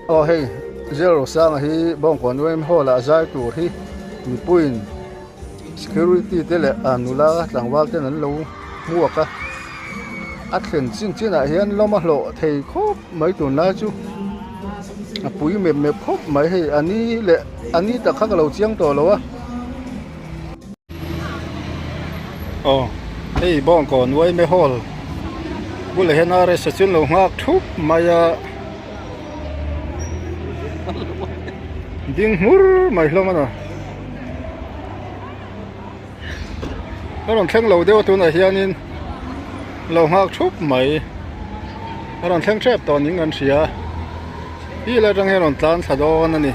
Aw hei Zero Sanga hi Bawngkawn UM Hall ah zai tur hi mipuiin security te leh a nula tlangval ten an lo hmuak a a thlen chin chin ah hian lawm a hlawh thei khawp mai tunlai chu a pui mep mep khawp mai hei a ni leh a ni tak kha ka lo chiang tawh lo a. Aw hei Bawngkawn UM Hall bulah hian RS a chu an lo nghak thup mai a. Ding hmur mai hlawm a ni a rawn thleng lo deuh a tunah hianin lo nghak thup mai a rawn thleng tep tawh ning kan hria hi lai atang hian a rawn tlan thla dawn a ni.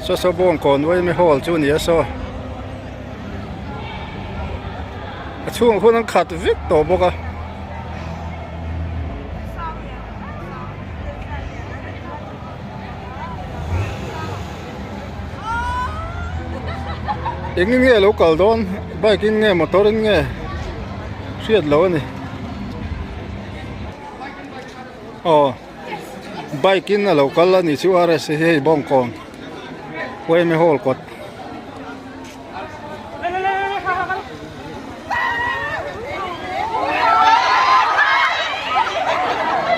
Saw saw Bawngkawn Uaime Hall chu a ni a saw a chhungah khuan an khat vek tawh bawk a. Engin nge lo kal dawn bike in nge motor in nge hriat loh a ni aw. Bike in a lo kal a ni chu RS hi hei Bawngkawn Uaime Hall kawt.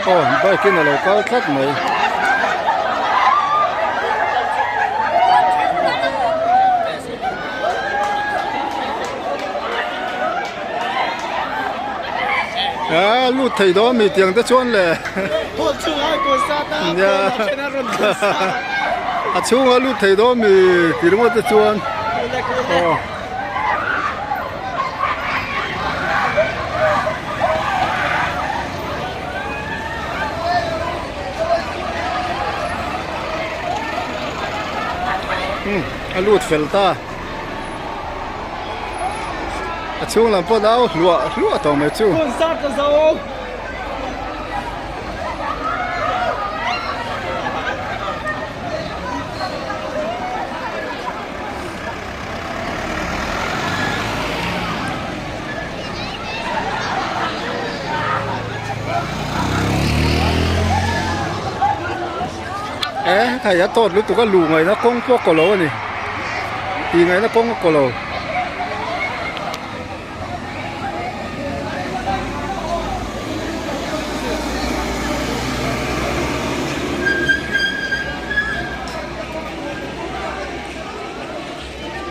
Aw bike in a lo kal tlat mai. A lut thei dawn mi tiang te chuan le nia a chhunga lut thei dawn mi ti ringawt te chuan aw a lut fel ta. A chhung lam pawh nau hluah hluah tawh mai chu. Concert a zo. E hei a tawt lutuk a luh ngaihna kawng pawh a kaw lo a ni tih ngaihna kawng a kaw lo.